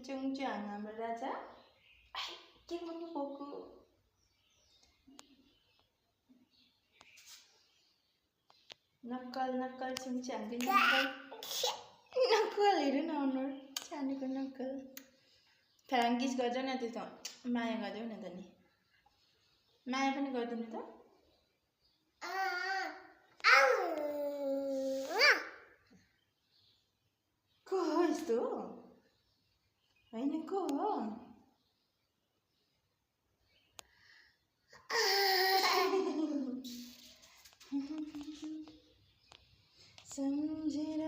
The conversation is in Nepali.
चुङच्याङ हाम्रो राजा के भन्नु भएको नक्कल नक्कल चुङच्याङ नक्कल नक्कल हेर्नु न अनुहार सानोको नक्कल फ्याङ्किस गर्छ न त्यसो माया गरिदेऊ न त नि माया पनि गरिदिनु त को हो यस्तो होइन को हो सम्झेर